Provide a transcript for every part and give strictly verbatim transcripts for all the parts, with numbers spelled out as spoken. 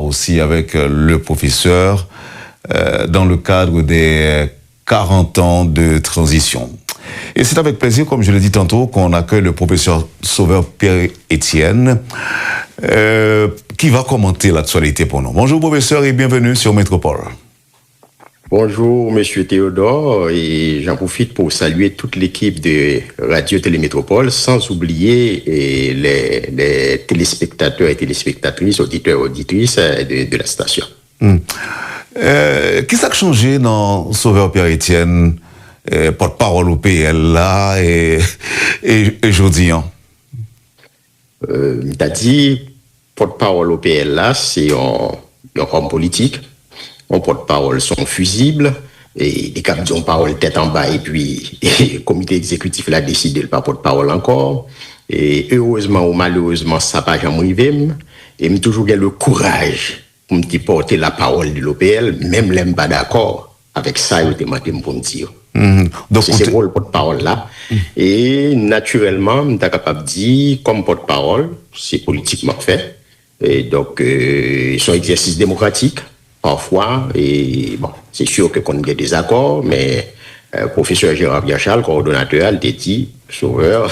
aussi avec euh, le professeur euh, dans le cadre des quarante ans de transition. Et c'est avec plaisir, comme je l'ai dit tantôt, qu'on accueille le professeur Sauveur Pierre-Étienne, euh, qui va commenter l'actualité pour nous. Bonjour professeur et bienvenue sur Métropole. Bonjour, Monsieur Théodore, et j'en profite pour saluer toute l'équipe de Radio Télé Métropole, sans oublier eh, les, les téléspectateurs et téléspectatrices, auditeurs et auditrices eh, de, de la station. Hmm. Euh, ki sa k chanje nan Sauveur Pierre Etienne, euh, pòtpawòl O P L la, e, e, e jodi an? Euh, m ta di, pòtpawòl O P L la, se yon, yon òm politik. Yon pòtpawòl se yon fizib. E li kab di yon pawòl tèt anba epi komite egzekitif la deside l pa pòtpawòl ankò. E erezman ou malerezman sa pa janm rive m. E m toujou gen le kouraj pou m te pòte lapawòl de l'O P L, menm lè m pa dakò avèk sa yo te mande m pou m di yo. Se se wòl pòtpawòl la. E natirèlman, m ta kapab di, kòm pòtpawòl, se politik m ap fè. E donk, euh, se yon egzèsis demokratik, pafwa, e bon, se si ke konn gen dezakò, men euh, pwofesè Gérard Pierre Charles, kowòdonatè a, li te di, Sauveur,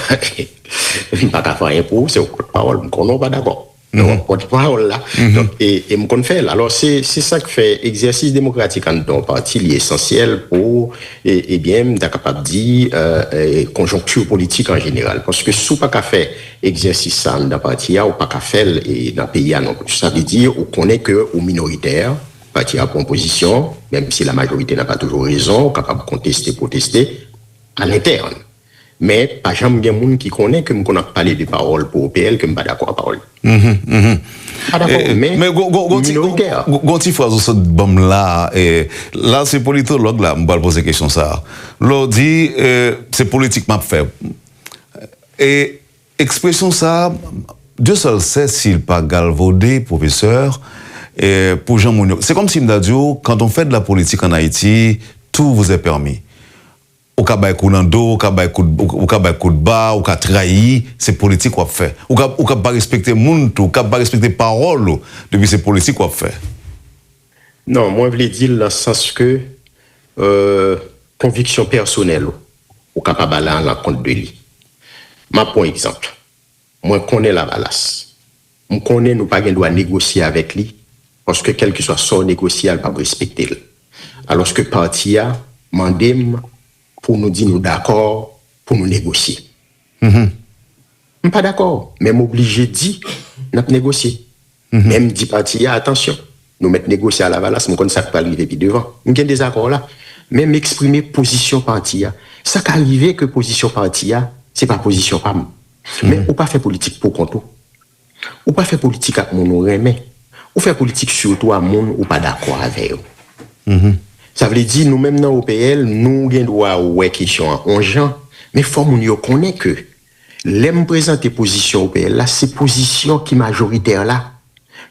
m pa ka fè anyen pou ou, se yon pòtpawòl, m konnen w pa dakò. Donk, pòtpawòl la. Donk, e, e m konn fè l. Alò, se, se sa k fè egzèsis demokratik anndan yon pati, li esansyèl pou, e, ebyen, m ta kapab di, euh, euh, konjonkti politik an jeneral. Paske si w pa ka fè egzèsis sa anndan pati a, ou pa ka fè l e nan peyi a non plis. Sa vle di, ou konnen ke ou minoritè, pati a pran pozisyon, menm si la majorité n'a pas toujours raison, ou kapab konteste, pwoteste, a lentèn. Men pa janm gen moun ki konnen ke m konn ap pale de pawòl pou O P L ke m pa dakò a pawòl. Pa dakò, men minoritè. Gon ti fraz ou sot ban m la, e, la se politològ la m pral poze kesyon sa. Lè w di, e, se politik m ap fè. E ekspresyon sa, Dieu seul sait si l pa galvode, pwofesè, e, pou jan moun yo. Se kòmsi m ta di w, quand on fait de la politique en Haïti, tout vous est permis. Ou ka bay kou nan do, ou ka bay kout, ou ka bay kout ba, ou ka trayi, se politik w ap fè. Ou ka, ou ka pa respekte moun tou, ou ka pa respekte pawòl ou, depi se politik w ap fè. Non, mwen vle di l nan sans ke euh, konviksyon pèsonèl ou, ou kapab ale alankont de li. M ap pran yon egzanp. Mwen konnen Lavalas. M konnen nou pa gen dwa negosye avèk li, paske kèlkeswa sa w negosye a, l p ap respekte l. Alòske pati a mande m pou nou di nou dakò pou nou negosye. M pa dakò, men m oblije di n ap negosye. Men m di pati a, atansyon, nou mèt negosye a Lavalas, m konn sa k pral rive pi devan. M gen dezakò la, men m eksprime pozisyon pati a. Sa ka rive ke pozisyon pati a, se pa pozisyon pa m. Men ou pa fè politik pou kont ou. Ou pa fè politik ak moun ou renmen. Ou fè politik sitou a moun ou pa dakò avè yo. Sa vle di, nou menm nan O P L, nou gen dwa wè kesyon an yon jan, men fò moun yo konnen ke lè m prezante pozisyon O P L la, se pozisyon ki majoritè la.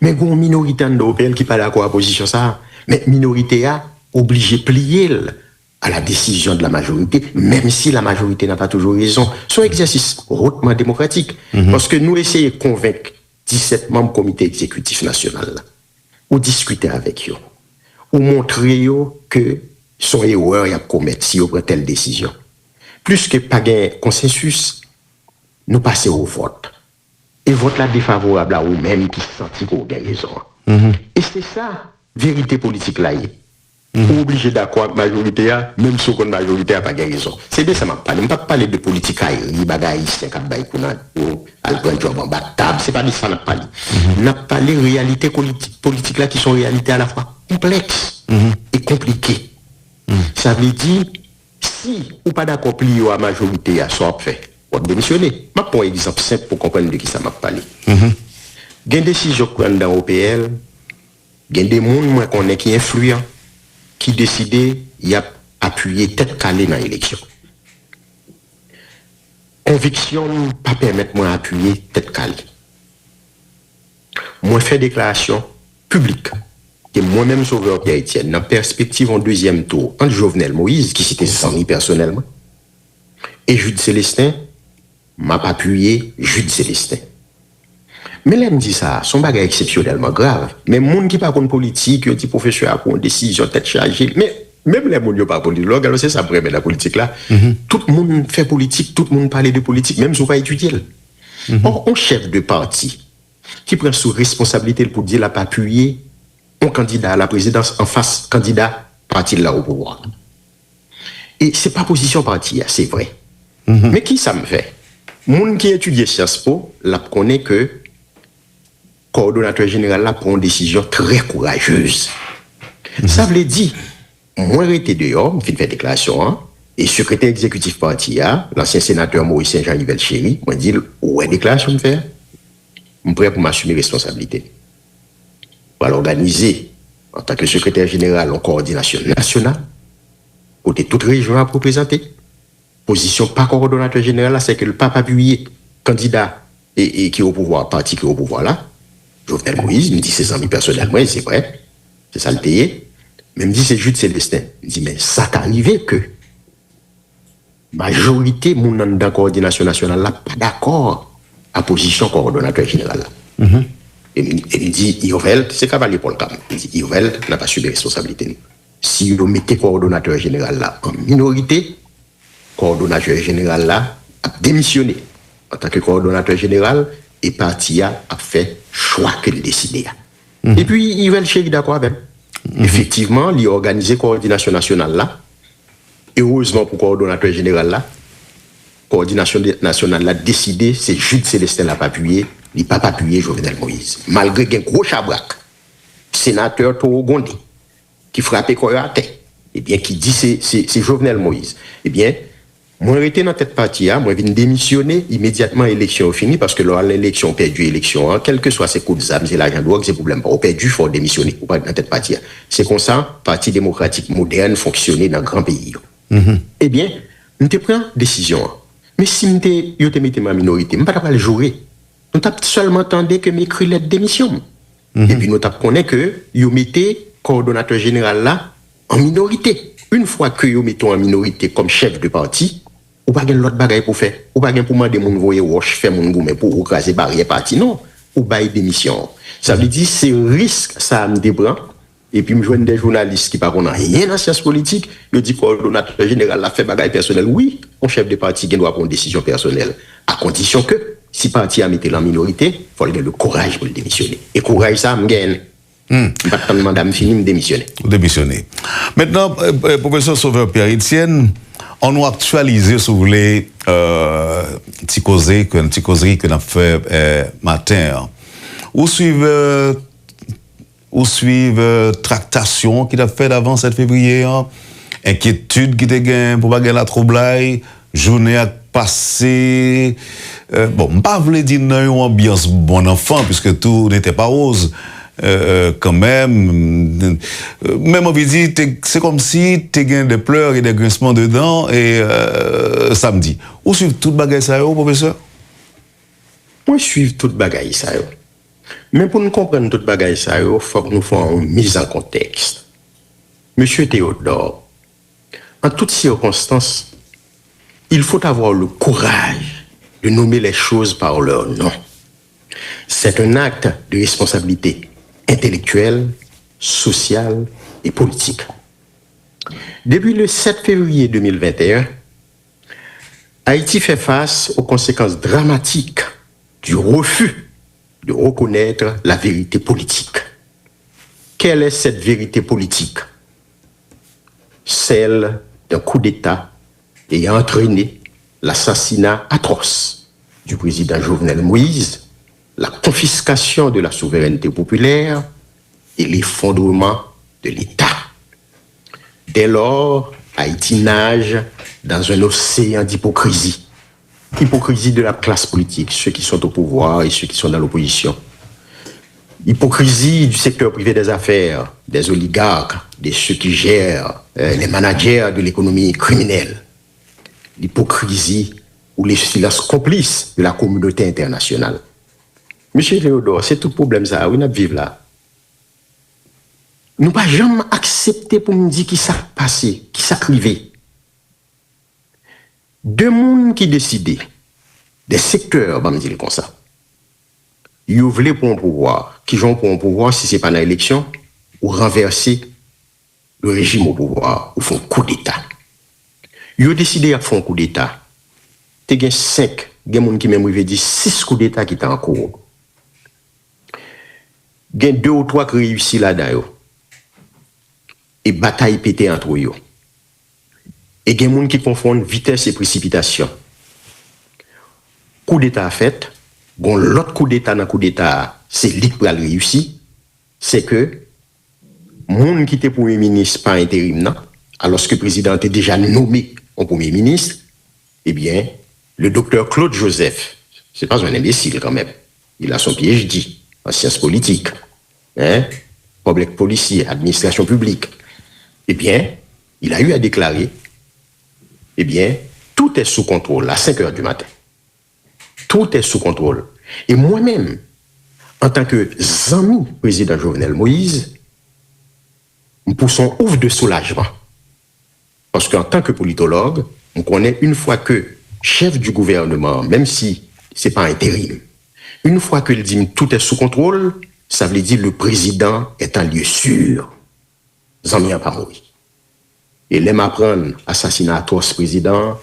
Men gen yon minorite anndan O P L ki pa dakò a pozisyon sa a. Men minorite a oblije pliye l à la décision de la majorité, même si la majorité n'a pas toujours raison. Se yon egzèsis hautement démocratique. Paske nou eseye konvenk disèt manm komite egzekitif nasyonal la. Ou diskite avèk yo. Ou montre yo ke se yon erè y ap komèt si yo pran tèl desizyon. Pliske pa gen konsensis, nou pase o vòt. E vòt la defavorab a ou menm ki santi ke w gen rezon an. E se sa verite politik la ye. Ou oblije dakò ak majorite a, menm si w konn majorite a pa gen rezon. Se de sa m ap pale. M p ap pale de politikayri, bagay ayisyen k ap bay kou nan do, al pran djòb anba tab. Se pa de sa n ap pale. N ap pale reyalite politik la ki se yon reyalite alafwa konplèks e konplike. Sa vle di, si ou pa dakò pliye w a majorite a, sa w ap fè? W ap demisyone. M ap pran yon egzanp senp pou w konprann de kisa m ap pale. Gen desizyon k pran anndan O P L, gen de moun mwen konnen ki enfliyan, ki deside y ap apiye Tèt Kale nan eleksyon. Konviksyon m pa pèmèt mwen apiye Tèt Kale. Mwen fè deklarasyon piblik ke mwen menm Sauveur Pierre Etienne, nan pèspektiv yon dezyèm tou ant Jovenel Moïse, ki se te zanmi pèsonèl mwen, e Jude Célestin, m ap apiye Jude Célestin. Men lè m di sa, se yon bagay eksepsyonèlman grav. Men moun ki pa konn politik, yo di pwofesè a pran yon desizyon tèt chaje. Men menm lè moun yo pa konn li, lè w gade, se sa m renmen nan politik la, tout moun fè politik, tout moun pale de politik, menm si w pa etidye l. Ò, yon chèf de pati ki pran sou responsablite l pou di l ap apiye yon kandida a la prezidans anfas kandida pati l la o pouvwa. E se pa pozisyon pati a, se vre. Men ki sa m fè? Moun ki etidye Sciences Po, l ap konnen ke kowòdonatè jeneral la pran yon desizyon trè kourajez. Sa vle di, mwen rete deyò, m fin fè deklarasyon an, e sekretè egzekitif pati a, lansyen senatè Maurice Saint-Jean Yvel Chéry, mwen di l, ou wè deklarasyon m fè a? M prè pou m asime responsablite m. Pral òganize, antanke sekretè jeneral, yon kowòdinasyon nasyonal, kote tout rejyon ap reprezante. Pozisyon pa kowòdonatè jeneral la, se ke l p ap apiye kandida e, e ki o pouvwa, pati ki o pouvwa la, Jovenel Moïse, m di se zanmi pèsonèl mwen, se vre, se sa l te ye. Men m di se Jude Célestin. M di, men sa ka rive ke majorite moun anndan kowòdinasyon nasyonal la pa dakò a pozisyon kowòdonatè jeneral la. E m, e m di, Irvelt, se Kavalye Paul Cam. M di, Irvelt, n ap asime responsablite nou. Si yo mete kowòdonatè jeneral la an minorite, kowòdonatè jeneral la ap demisyone antanke kowòdonatè jeneral e pati a ap fè chwa ke l deside a. Epi, Yvel Chéry dakò avè m. Efektivman, li òganize kowòdinasyon nasyonal la. Erezman pou kowòdonatè jeneral la, kowòdinasyon de, nasyonal la deside se Jude Célestin l ap apiye, li p ap apiye Jovenel Moïse. Malgre gen gwo chabrak, senatè Towo Gondé, ki frape kò yo atè, ebyen, ki di se, se, se Jovenel Moïse. Ebyen, mwen rete nan tèt pati a, mwen vin demisyone imedyatman eleksyon yo fini, paske lè w al nan eleksyon, w pèdi eleksyon an, kèlkeswa se kout zam, se lajan dwòg, se pwoblèm pa w, w pèdi, fò w demisyone, ou pa ret nan tèt pati a. Se konsa, Pati Demokratik modèn fonksyone nan gran peyi yo. Ebyen, m te pran desizyon an. Men si m te, yo te mete m an minorite, m pa ta pral joure. Nou t ap sèlman tande ke m ekri lèt demisyon m. Epi nou t ap konnen ke yo mete kowòdonatè jeneral la an minorite. Yon fwa ke yo mete w an minorite kòm chèf de pati, ou pa gen lòt bagay pou fè. Ou pa gen pou mande moun voye wòch, fè moun goumen pou ou kraze baryè pati, non. Ou bay demisyon an. Sa vle di, se risk sa a m te pran. Epi m jwenn de jounalis ki pa konn anyen nan syans politik, yo di kowòdonatè jeneral la fè bagay pèsonèl. Wi, yon chèf de pati gen dwa pran yon desizyon pèsonèl, a kondisyon ke, si pati a mete l an minorite, fò l gen le kouraj pou l demisyone. E kouraj sa a, m genyen l. M pa t tann manda m fini, m demisyone. Ou demisyone. Mentnan, eh, eh, pwofesè Sauveur Pierre Etienne, ann nou aktyalize, si w vle, eh, ti koze ke, ti kozri ke n ap fè, eh, maten an. Ou swiv, eh, Ou swiv, eh, traktasyon ki t ap fèt avan sèt fevriye an, enkyetid ki te gen pou pa gen latwoublay, jounen an k pase, eh, bon, m pa vle di nan yon anbyans bon enfant, puisque tout n'était pas rose, eh, eh, kanmenm, men m anvi di, te, se kòmsi te gen des pleurs et des grincements de dents, e, eh, samdi. Ou swiv tout bagay sa yo, pwofesè? Mwen swiv tout bagay sa yo. Men pou n konprann tout bagay sa yo, fòk nou fè yon miz an kontèks. Mesye Théodore, en toutes circonstances, il faut avoir le courage de nommer les choses par leur nom. C'est un acte de responsabilité intellectuelle, sociale et politique. Depuis le sept février deux mille vingt et un, Haïti fait face aux conséquences dramatiques du refus de reconnaître la vérité politique. Quelle est cette vérité politique? Celle d'un coup d'État ayant entraîné l'assassinat atroce du président Jovenel Moïse, la confiscation de la souveraineté populaire et l'effondrement de l'État. Dès lors, Haïti nage dans un océan d'hypocrisie. Hypocrisie de la classe politique, ceux qui sont au pouvoir et ceux qui sont dans l'opposition. Hypocrisie du secteur privé des affaires, des oligarques, de ceux qui gèrent, euh, les managers de l'économie criminelle. L'hypocrisie ou le silence complice de la communauté internationale. Mesye Théodore, se tout pwoblèm sa a, wi, n ap viv la. Nou pa janm aksepte pou n di ki sa k pase, ki sa k rive. De moun ki deside, de sektè, ban m di l konsa, Yo vle pran yon pouvwa. Kijan w pran yon pouvwa si se pa nan eleksyon? Ou ranvèse le rejim o pouvwa, ou fè yon koudeta. Yo deside y ap fè yon koudeta. Te gen senk, gen moun ki menm rive di sis koudeta ki te an kou. Gen de ou twa k reyisi ladan yo. E batay pete ant yo. E gen moun ki konfonn vitès e presipitasyon. Koudeta a fèt, gon lòt koudeta nan koudeta a, se li k pral reyisi, se ke moun ki te premye minis pa enterim nan, alòske prezidan an te deja nome yon premye minis, ebyen, le doktè Claude Joseph, se pa yon enbesil kanmenm, il a son P H D en sciences politiques, hein, public policy, administration publique, eh bien, il a eu à déclarer, eh bien, tout est sous contrôle à cinq heures du matin. Tout est sous contrôle. E mwen menm, antanke zanmi prezidan Jovenel Moïse, m pouse yon ouf de soulajman. Paske antanke politològ, m konnen yon fwa ke chèf di gouvènman, menm si se pa enterim, yon fwa ke l di m tout est sous contrôle, sa vle di le président est en lieu sûr. Zanmi an pa mouri. E lè m aprann asasina atwòs prezidan an,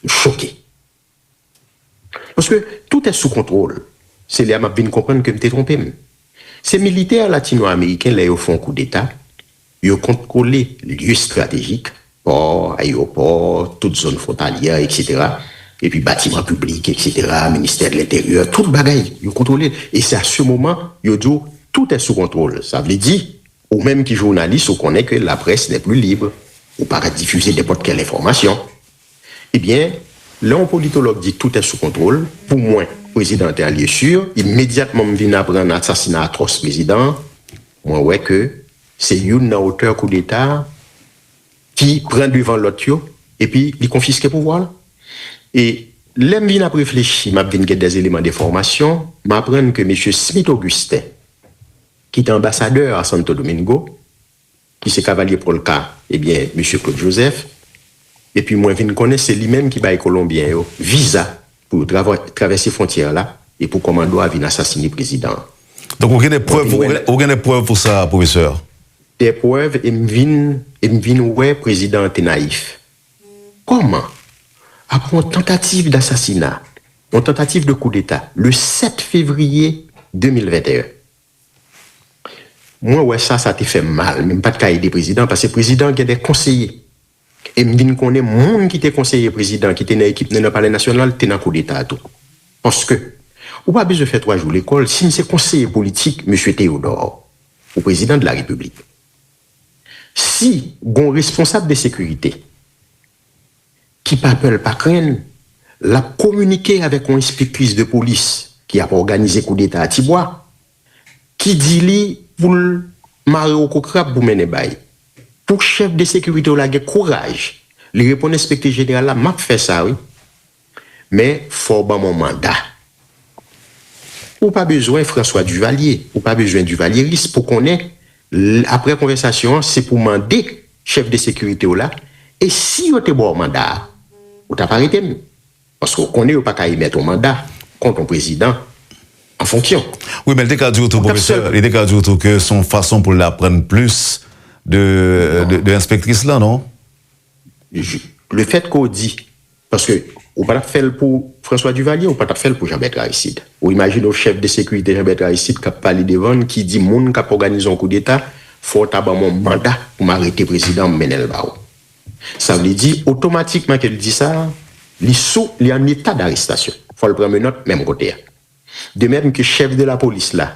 m choke. Paske tout est sous contrôle. Se lè a m ap vin konprann ke m te twonpe m. Se militè latino-ameriken, lè yo fè yon koudeta, yo kontwole lye estratejik, pò, ayewopò, tout zòn fwontalyè, etsetera. Epi batiman piblik, etsetera, ministè de lenteryè, tout bagay, yo kontwole. E se a se moman, yo di w, tout est sous contrôle. Sa vle di, ou menm ki jounalis, ou konnen ke laprès n'est plus libre. Ou pa ka difize nenpòt kèl enfòmasyon. Ebyen, lè yon politològ di tout est sous contrôle, pou mwen, prezidan an te an lieu sûr, imedyatman m vin aprann asasina atwòs prezidan an, mwen wè ke se youn nan otè koudeta a ki pran devan lòt yo, epi li konfiske pouvwa l. E lè m vin ap reflechi, m ap vin gen des éléments d'information, m aprann ke mesye Smith Augustin, ki te anbasadè a Santo Domingo, ki se kavalye pòlka, ebyen, mesye Claude Joseph, epi mwen vin konnen se li menm ki bay Kolonbyen yo viza pou yo trava-, travèse fwontyè la, e pou kòmando a vin asasine prezidan an. Donk, ou gen de Mwen prèv, vin ou wè gen, ou gen de prèv pou sa, pwofesè? De prèv, e m vin, e m vin wè prezidan an te nayif. Kòman? Apre yon tantativ dasasina, yon tantativ de koudeta, le sèt fevriye de mil venteyen, mwen wè sa, sa te fè m mal, men m pa t ka ede prezidan, paske prezidan gen de konseye. E m vin konnen moun ki te konseye prezidan, ki te nan ekip nan, nan Palè Nasyonal, te nan koudeta a tou. Paske, ou pa bezwen fè twa jou lekòl, si m se konseye politik mesye Teyodò, ou prezidan de la Repiblik. Si gon responsab de sekirite ki pa pè l pa krenn, l ap kominike avèk yon enspektris de polis ki ap òganize koudeta a Tibwa, ki di li pou l mare okokrab pou mennen bay. Pou chèf de sekirite w la gen kouraj, li reponn enspektè jeneral la, "M ap fè sa, wi. Men, fò w ban m yon manda." Ou pa bezwen François Duvalier, ou pa bezwen divalyeris pou konnen, l-, apre konvèsasyon an, se pou mande chèf de sekirite w la, e si yo te ba w manda a, ou t ap arete m. Paske w konnen yo pa ka emèt yon manda kont yon prezidan an fonksyon. Wi, men li te ka di w tou, pwofesè, li te ka di w tou ke se yon fason pou l aprann plis de, de, de enspektris la, non? Ju-, le fèt ke w di, paske ou pa t ap fè l pou François Duvalier, ou pa t ap fè l pou Jean Bertrand Aristide. Ou imajine w chèf de sekirite Jean Bertrand Aristide k ap pale devan l, ki di moun k ap òganize yon koudeta, fò w ta ban m yon manda pou m arete prezidan an, m mennen l ba w. Sa vle di, otomatikman ke l di sa, li sou, li an eta darestasyon. Fò l pran menòt menm kote a. De menm ke chèf de lapolis la,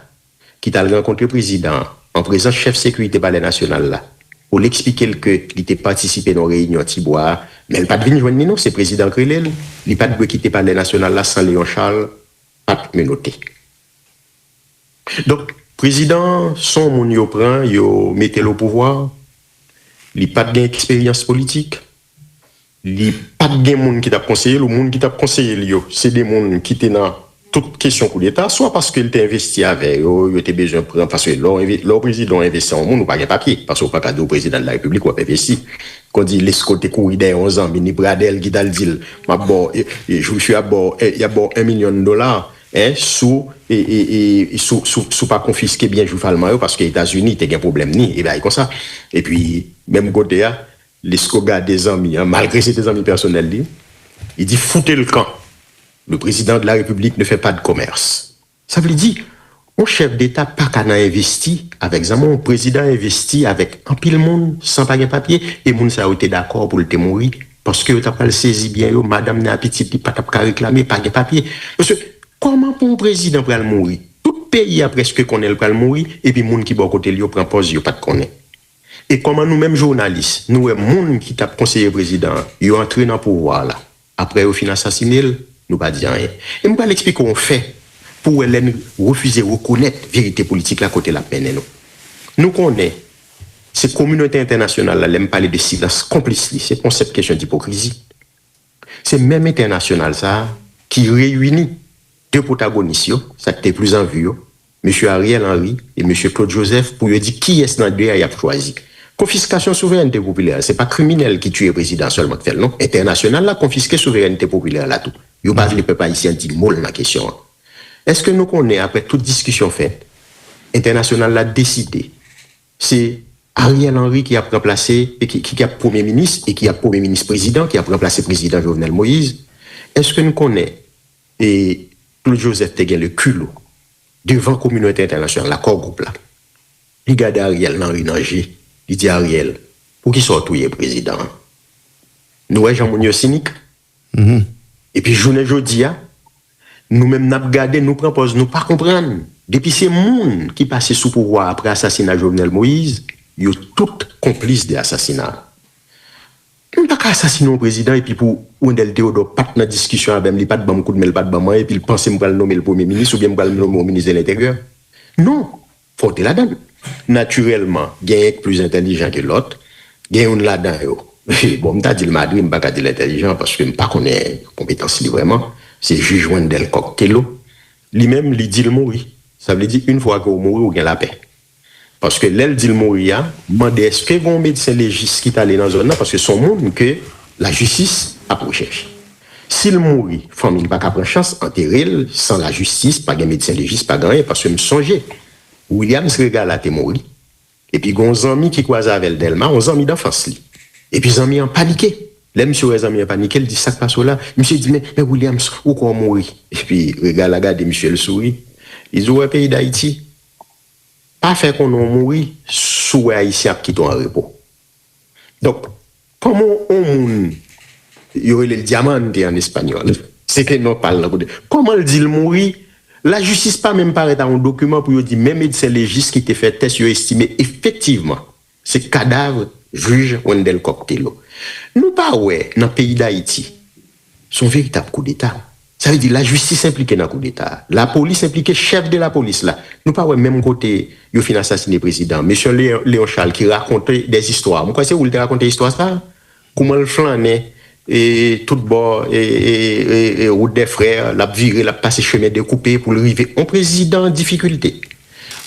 ki t al rankontre prezidan an, an prezans chèf sekirite Palè Nasyonal la, pou l eksplike l ke li te patisipe nan yon reyinyon Tibwa a, men l pa t vin jwenn li non, se prezidan k rele l, li pa t dwe kite Palè Nasyonal la san Léon Charles pa t menote. Donk, prezidan an, se yon moun yo pran, yo mete l o pouvwa, li pa t gen eksperyans politik, li pa t gen moun ki t ap konseye l, ou moun ki t ap konseye l yo, se de moun ki te nan tout kesyon koudeta, swa paske l te envesti avè yo, yo te bezwen pran, paske lè w enve-, lè w prezidan w envesti yon moun, ou pa gen papye, paske w pa ka di w prezidan de la repiblik w ap envesti. Kon di Lesko te kouri dèyè yon zanmi, ni Pradel ki t al di l, "M ap ba w, e, e, jou misye ap ba w, e, y ap ba w en milyon dola, en, si w, e, e, e, si w, si w, si w pa konfiske byen Juifalman yo, paske Etazini te gen pwoblèm ni, e bagay konsa. Epi, menm kote a, Lesko gade zanmi an, malgre se te zanmi pèsonèl li, li di, foutez le camp. Le président de la République ne fait pas de commerce. Sa vle di, yon chèf deta pa ka nan envesti avèk zanmi, yon prezidan envesti avèk anpil moun san pa gen papye, e moun sa yo te dakò pou l te mouri, paske yo t ap pral sezi byen yo, madanm nan ak pitit li pa t ap ka reklame, pa gen papye. Paske, kòman pou yon prezidan pral mouri? Tout peyi a prèske konnen l pral mouri, epi moun ki bò kote l yo pran pòz yo pa t konnen. E kòman nou menm jounalis, nou wè moun ki t ap konseye prezidan an, yo antre nan pouvwa a la. Apre yo fin asasine l, nou pa di anyen. E m pral eksplike w yon fè pou w wè lè n refize rekonèt verite politik la kote l ap mennen nou. Nou konnen, se kominote entènasyonal la, lè m pale de silans konplis li, se pa yon senp kesyon dipokrizi. Se menm entènasyonal sa a ki reyini de pwotagonis yo, sa k te plis an vi yo, mesye Ariel Henry e mesye Claude Joseph, pou yo di kiyès nan de a y ap chwazi. Konfiskasyon souverènte popilè a, se pa kriminèl ki tiye prezidan an sèlman k fè l, non. Entènasyonal la konfiske souverènte popilè a la tou. Yo pa vle pèp ayisyen an di mo l nan kesyon an. Èske nou konnen, apre tout diskisyon fèt, entènasyonal la deside se Ariel Henry ki ap ranplase, e ki, ki, ki ap premye minis, e ki ap premye minis prezidan, ki ap ranplase prezidan Jovenel Moïse? Èske n konnen, e, Claude Joseph te gen le kilo devan kominote entènasyonal la, Core Group la, li gade Ariel Henry nan je, li di, Ariel, poukisa w touye prezidan an? Nou wè jan moun yo sinik? Epi jounen jodi a, nou menm n ap gade, nou pran pòz, nou pa konprann. Depi se moun ki pase sou pouvwa a apre asasina Jovenel Moïse, yo tout konplis de asasina a. M pa ka asasine yon prezidan epi pou Wendell Theodore pa t nan diskisyon avè m, li pa t ban m koudmen, li pa t ban m anyen, epi l panse m pral nonmen l premye minis oubyen m pral nonmen yon minis de lenteryè. Non, fò w te ladan l. Natirèlman, gen yon k plis entèlijan ke lòt, gen youn ladan yo. Bon, m ta di l madri, m pa ka di l entèlijan, paske m pa konnen konpetans li vrèman. Se jij Wendell Coq Thelo. Li menm, li di l mouri. Sa vle di, yon fwa ke w mouri, ou gen lapè. Paske lè l di l mouri a, m mande èske gen yon medsen lejis ki t ale nan zòn nan, paske se yon moun ke lajistis ap rechèche. Si l mouri, fanmi l pa ka pran chans antere l san lajistis, pa gen medsen lejis, pa gen anyen, paske m sonje Williams Regala te mouri. Epi gen yon zanmi ki kwaze avè l Dèlma, yon zanmi danfans li. Epi zanmi an panike. Lè misye wè zanmi an panike, l di, sa k pase w la? Misye di, men, men Williams, ou kwè w mouri? Epi Regala gade misye, l souri. Li di, ou wè peyi Dayiti, pa fè konnen w mouri si w wè Ayisyen ap kite w an repo. Donk, kòman yon moun, yo rele l Diamante an espanyòl, se te non pa l nan kote. Kòman l di l mouri? Lajistis pa menm parèt a yon dokiman pou yo di men medsen lejis ki te fè tès yo estime efektivman se kadav jij Wendell Coq Thelo. Nou pa wè nan peyi Dayiti, se yon veritab koudeta. Sa vle di lajistis enplike nan koudeta a. Lapolis enplike, chèf de lapolis la. Nou pa wè menm kote yo fin asasine prezidan. Mesye Léon, Léon Charles ki rakonte dèzistwa. Mwen kwè se ou l te rakonte istwa sa a. Kouman l flannen e, tout bò e, e, e, e, wout dè frè, l ap vire, l ap pase chemen dekoupe pou l rive yon prezidan an difikilte.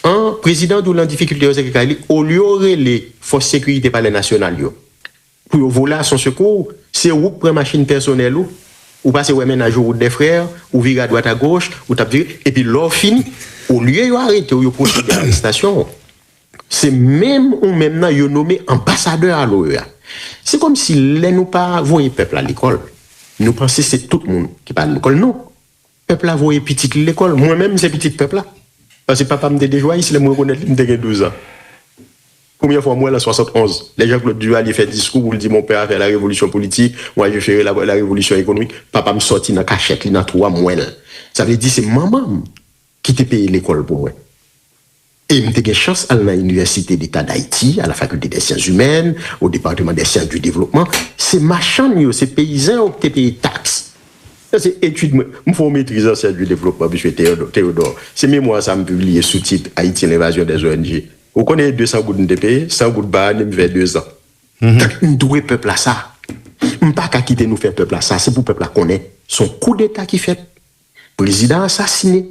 An, prezidan di w l an difikilte, yo sèke kay li, olye w rele fòs sekirite Palè Nasyonal yo pou yo vole Asson Sekou, se ou k pran machin pèsonèl ou, ou pase wè mennaj ou wout dè frè, ou vire adwat agoch, ou t ap vire, epi lè w fini, olye yo arete w, yo pwosede a arestasyon w, se menm ou menm nan yo nome anbasadè a l'O E A. Se kòmsi lè nou pa voye pèp la lekòl, nou panse se tout moun ki pa al lekòl. Non. Pèp la voye pitit li lekòl. Mwen menm, se pitit pèp la. Paske papa m te de Joayis, lè m rekonèt li, m te gen douz an. Premyè fwa m wè l an swasannonz, lè Jean-Claude Duvalier fè diskou pou l di, mon père a fait la révolution politique, moi je ferai la, la révolution économique. Papa m sòti nan kachèt li, nan twou a, m wè l. Sa vle di se manman m ki te peye lekòl pou mwen. E m te gen chans al nan Université d'État d'Haïti, à la Faculté des Sciences Humaines, au département des Sciences du Développement. Se machann yo, se peyizan yo ki te peye taks. Sa se etid mwen. M fè yon metriz an Sciences du Développement, mesye Théodore. Théodore. Se memwa sa m pibliye sou tit Haïti, l'invasion des O N G. Ou konnen e de san goud m te peye? San goud pa ane, m fè de zan. Tank m dwe pèp la sa. M pa ka kite nou fè pèp la sa. Se pou pèp la konnen. Se yon koudeta ki fèt. Prezidan asasine.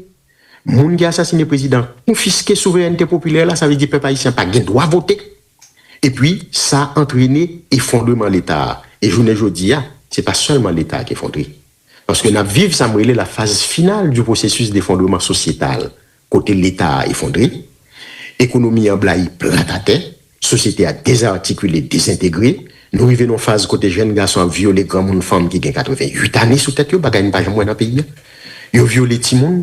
Moun ki asasine prezidan konfiske souverènte popilè la, sa vle di pèp ayisyen pa gen dwa vote. Epi, sa antrene efondreman Leta a. E jounen jodi a, se pa sèlman Leta a ki efondre. Paske n ap viv sa m rele la phase finale du processus d'effondrement sociétal, kote Leta a efondre, ekonomi an blayi plat atè, sosyete a dezatikile, dezentegre, nou rive nan yon faz kote jèn gason ap vyole granmoun fanm ki gen katreventuit ane sou tèt yo, bagay n pa janm wè nan peyi a. Yo vyole timoun,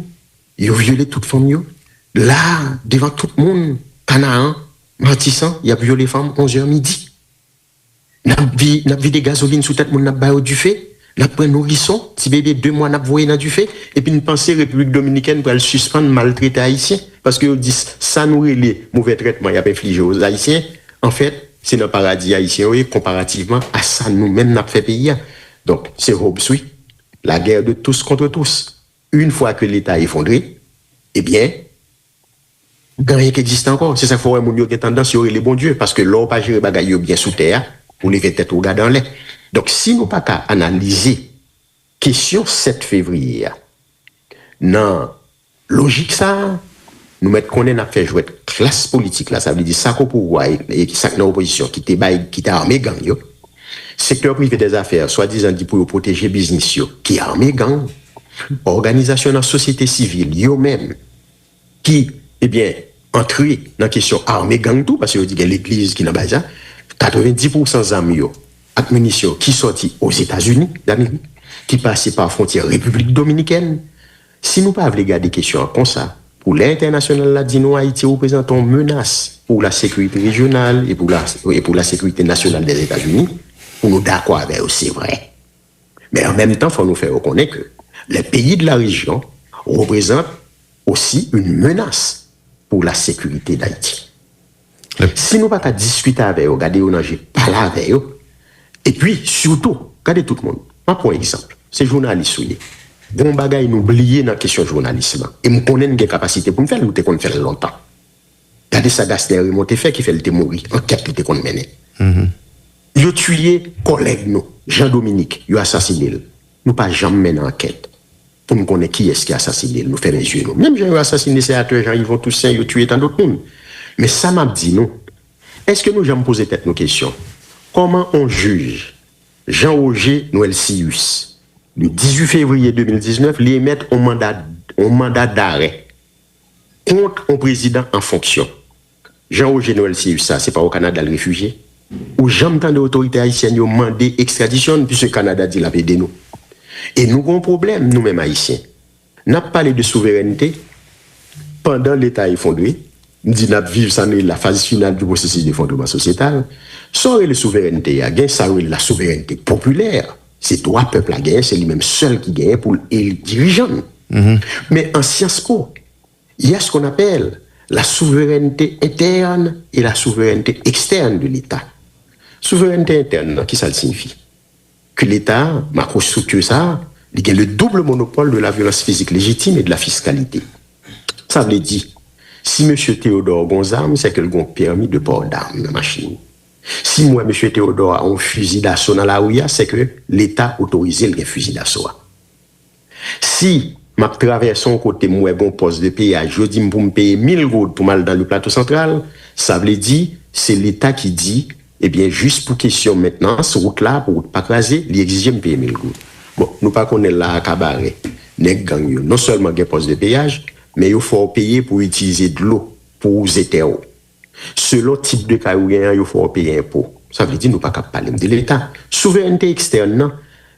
yo vyole tout fanm yo. La, devan tout moun, Kanaan, Matisan, y ap vyole fanm onz è midi. N ap vi, n ap vide gazolin sou tèt moun, n ap ba yo dife, n ap pran nourison, ti bebe de mwa n ap voye nan dife, epi n panse Repiblik Dominikèn pral sispann maltrete Ayisyen, paske yo di s- sa nou rele move trètman y ap enflije aux Ayisyen, anfèt, se nan paradi Ayisyen yo ye konparativman a sa nou menm n ap fè peyi a. Donk, se Hobbes wi. La guerre de tous contre tous. Une fois que Leta efondre, ebyen, gen anyen k egziste ankò. Se sa k fè w wè moun yo gen tandans yo rele Bondye, paske lè w pa jere bagay yo byen sou tè a, ou leve tèt ou gade anlè. Donk, si nou pa ka analize kesyon sèt fevriye a nan lojik sa a, nou mèt konnen n ap fè jwèt klas politik la, sa vle di sa k o pouvwa e, e sa k nan opozisyon, ki te bay, ki te ame gang yo, sektè prive dèzafè, swadizan di pou yo pwoteje biznis yo, ki ame gang, òganizasyon nan sosyete sivil, yo menm, ki, ebyen, antre nan kesyon ame gang tou, paske yo di gen legliz ki nan bagay sa, katrevenndis pousan zam yo ak minisyon ki sòti Ozetazini Damerik, ki pase pa fwontyè Repiblik Dominikèn. Si nou pa vle gade kesyon an konsa, pou lè entènasyonal la di nou Ayiti reprezante yon menas pou la sekirite rejyonal e pou la, e pou la sekirite nasyonal dèzetazini, pou nou dakò avè yo, se vre. Men an menm tan, fò nou fè yo konnen ke les pays de la région représentent aussi une menace pour la sécurité d'Haïti. Si nou pa ka diskite avè yo, gade yo nan je, pale avè yo, epi, sitou, gade tout moun, m ap pran yon egzanp, se jounalis ou ye. Gen yon bagay nou bliye nan kesyon jounalis lan, e m konnen n gen kapasite pou n fè l, nou te konn fè l lontan. Gade sa Gasner Raymond te fè ki fè l te mouri, ankèt li te konn mennen. Yo tiye kòlèg nou, Jean Dominique, yo asasine l. Nou pa janm mennen ankèt pou n konnen kiyès ki asasine l, nou fèmen zye nou. Menm jan yo asasine senatè Jean Yvon Toussaint, yo tiye tan dòt moun. Men sa m ap di nou, èske nou janm poze tèt nou kesyon, kòman yon jij, Jean Roger Noël Cius, le dizuit fevriye de mil diznèf, li emèt yon manda, yon manda darè kont yon prezidan an fonksyon? Jean Roger Noël Cius sa, se pa o Kanada l refijye? Ou janm tande otorite ayisyèn yo mande ekstradisyon l, piske Kanada di l ap ede nou? E nou gen yon pwoblèm, nou menm Ayisyen. N ap pale de souverènte pandan Leta efondre. M di n ap viv sa nou rele la phase finale du processus d'effondrement sociétal. Sa w rele souverènte a, gen sa yo rele la souverènte popilè. Se dwa pèp la genyen, se li menm sèl ki genyen pou l eli dirijan l. Men an Sciences Po, il y a ce qu'on appelle la souveraineté interne et la souveraineté externe de l'État. Souverènte entèn nan, kisa l siyifi? Ke Leta a, makwostrikti sa a, li gen le double monopole de la violence physique légitime et de la fiscalité. Sa vle di, si mesye Théodore gon zam, se ke l gon pèmi de port d'armes nan machin. Si m wè mesye Théodore a yon fizi daso nan lari a, se ke Leta otorize l gen fizi daso a. Si m ap travèse yon kote, m wè gon pòs de peyaj, yo di m pou m peye mil goud pou m al dans le Plateau Central, sa vle di, se Leta ki di, ebyen, jis pou kesyon mentnans wout la, pou wout pa kraze, li egzije m peye mil goud. Bon, nou pa konnen la a Kabarè, nèg gang yo non sèlman gen pòs de peyaj, men yo fè w peye pou w itilize dlo pou wouze tè w. Selon tip de kay ou genyen an, yo fè w peye enpo. Sa vle di nou pa ka pale m de Leta. Souverènte ekstèn nan,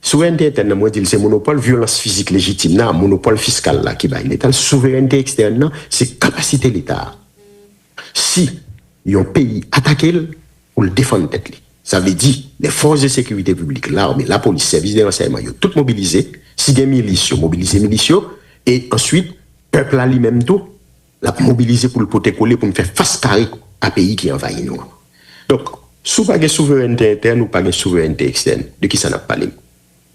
souverènte entèn nan, mwen di l se monopòl vyolans fizik lejitim nan, monopòl fiskal la ki bay Leta l. Souverènte ekstèn nan, se kapasite Leta a, si yon peyi atake l, pou l defann tèt li. Sa vle di, les forces de sécurité publique, lame, lapolis, sèvis de ransèyman, yo tout mobilize. Si gen milis, yo mobilize milis yo. E answit, pèp la li menm tou, l ap mobilize pou l pote kole pou n fè fas kare a peyi ki anvayi nou an. Donk, si w pa gen souverènte entèn, ou pa gen souverènte ekstèn. De ki sa n ap pale?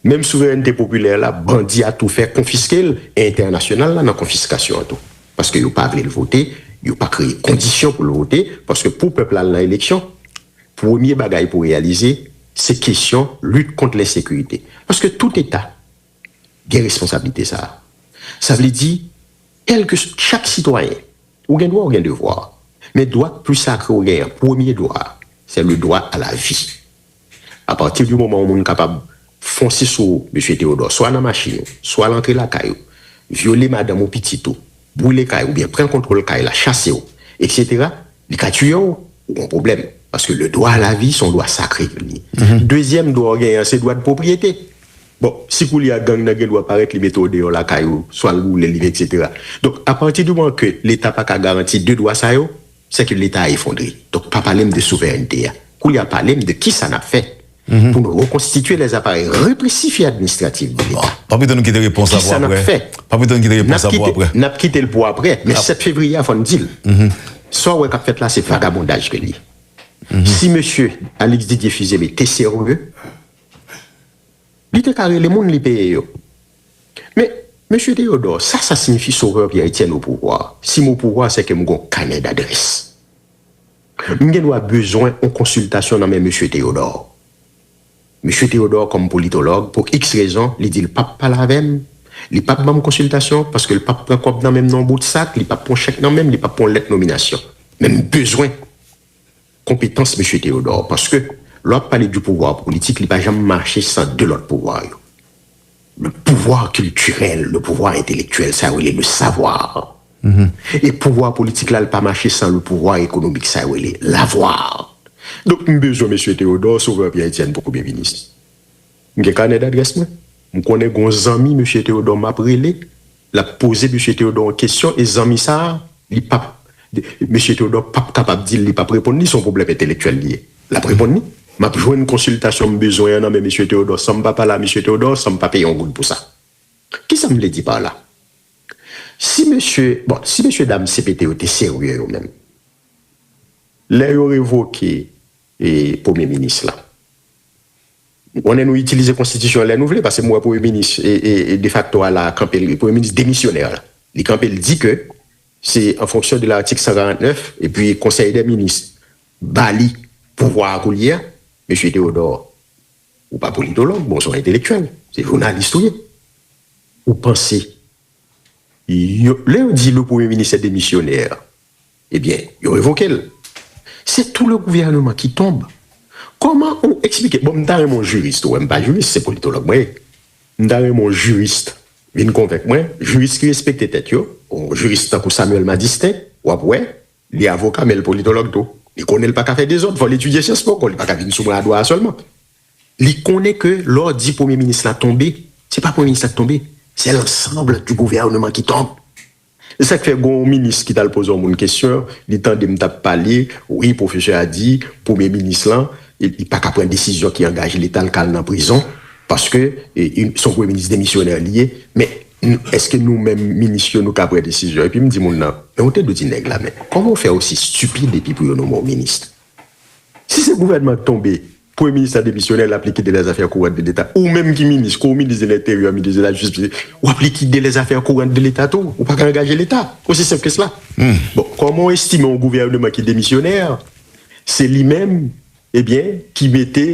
Menm souverènte popilè la, bandi a tou fè konfiske l, e entènasyonal la nan konfiskasyon an tou. Paske yo pa vle l vote, yo pa kreye kondisyon pou l vote, paske pou pèp la al nan eleksyon, premye bagay pou reyalize, se kesyon lit kont lensekirite. Paske tout Eta gen responsablite sa a. Sa vle di, kèlke, chak sitwayen, ou gen dwa, ou gen devwa. Men dwa k pli sakre ou genyen, premye dwa a, se le droit à la vie. Apati di moman yon moun kapab fonse sou ou, mesye Teyodò, swa nan machin ou, swa l antre lakay ou, vyole madanm ou, pitit ou, boule kay ou, oubyen pran kontwòl kay la, chase w, etsetera, li ka tiye w, ou gon pwoblèm. Paske le droit à la vie, se yon dwa sakre ke l ye. Dezyèm dwa w genyen an, se dwa de pwopriyete. Bon, si koulye a gang nan gen dwa parèt, li mete w deyò lakay ou, swa l boule li, etsetera. Donk, apati di moman ke Leta pa ka garanti de dwa sa yo, se ke Leta a efondre. Donk, pa pale m de souverènte a. Koulye a, pale m de kisa n ap fè pou nou rekonstitye lè aparèy represif e administratif de Leta. Pa pito nou kite repons la pou Kisa n ap apre. Fè? Pa pito nou kite N repons ap la pou kite, apre. N ap kite l pou apre, men sèt fevriye a, fò n di l. Sa w wè k ap fèt la, se vagabondaj ke l ye. Si mesye Alix Didier Fils-Aimé te serye, li te ka rele moun li peye yo. Men, mesye Teyodò, sa sa siyifi Sauveur Pierre Etienne au pouvoir? Si m o pouvwa, se ke m gon kanè dadrès. M gen dwa bezwen yon konsiltasyon nan men mesye Teyodò. Mesye Teyodò, kòm politològ, pou x rezon, li di l p ap pale avè m, li p ap ban m konsiltasyon, paske l p ap pran kòb nan men m nan yon bout sak, li p ap pran chèk nan men m, li p ap pran lèt nominasyon. Men m bezwen konpetans mesye Teyodò, paske lè w ap pale di pouvwa politik, li pa janm mache san de lòt pouvwa yo. Le pouvoir culturel, le pouvoir intellectuel, sa yo rele le savoir. E pouvwa politik la, li pa mache san le pouvoir économique, sa yo rele lavwa. Donk, m bezwen mesye Teyodò Sauveur Pierre Etienne pou premye minis. M gen kanè dadrès mwen. M konnen gon zanmi mesye Teyodò m ap rele, l ap poze mesye Teyodò yon kesyon, e zanmi sa a, li p ap, mesye Teyodò p ap kapab di l li p ap reponn li, se yon pwoblèm entelektyèl li ye. L ap reponn li. M ap jwenn konsiltasyon m bezwen an nan men mesye Teyodò san m pa pale a mesye Teyodò, san m pa peye yon goud pou sa. Kisa m vle di pa la? Si mesye, bon, si mesye dam C P T yo te serye yo menm, lè yo revoke e, premye minis la, ou konnen nou itilize konstitisyon an lè nou vle, paske m wè premye minis e, e, e defakto a la kanpe, premye minis demisyonè la, li kanpe, li di ke se an fonksyon de l'article cent quarante-neuf, epi konsèy dè minis ba li pouvwa a koulye a. Mesye Teyodò, ou pa politològ, bon, se yon entelektyèl, se jounalis ou ye. Ou panse yo, lè yo di le premye minis est démissionnaire, ebyen, yo revoke l. C'est tout le gouvernement qui tombe. Kòman ou eksplike? Bon, m ta renmen yon jiris tou, wè, m pa jiris, se politològ mwen ye. M ta renmen yon jiris vin konvenk mwen, jiris ki respekte tèt yo, yon jiris tankou Samuel Madistin, w ap wè, li avoka, men l politològ tou. Li konnen l pa ka fè dezòd, fò l etidye Sciences Po ankò, li pa ka vin sou mwen a dwa a sèlman. Li konnen ke lè w di premye minis la tonbe, se pa premye minis la ki tonbe, c'est l'ensemble du gouvernement qui tombe. Se sa k fè gon minis ki t al poze yon moun kesyon, li tande m t ap pale, wi, pwofesè a di, premye minis lan, li pa ka pran desizyon ki angaje Leta, l ka al nan prizon, paske e, e, se yon premye minis demisyonè li ye, men n- èske nou menm minis yo nou ka pran desizyon? Epi m di moun nan, men ou te dwe di nèg la, men kòman w fè osi stipid epi pou yo nonmen w minis? Si se gouvènman k tonbe, premye minis la demisyonè, l ap likide lèzafè kouran de Leta. Ou menm ki minis, ke w minis de lenteryè, minis de lajistis, w ap likide lèzafè kouran de Leta tou. Ou pa ka angaje Leta. Osi senp ke sela. Bon, kòman w estime yon gouvènman ki demisyonè, se li menm, ebyen, ki mete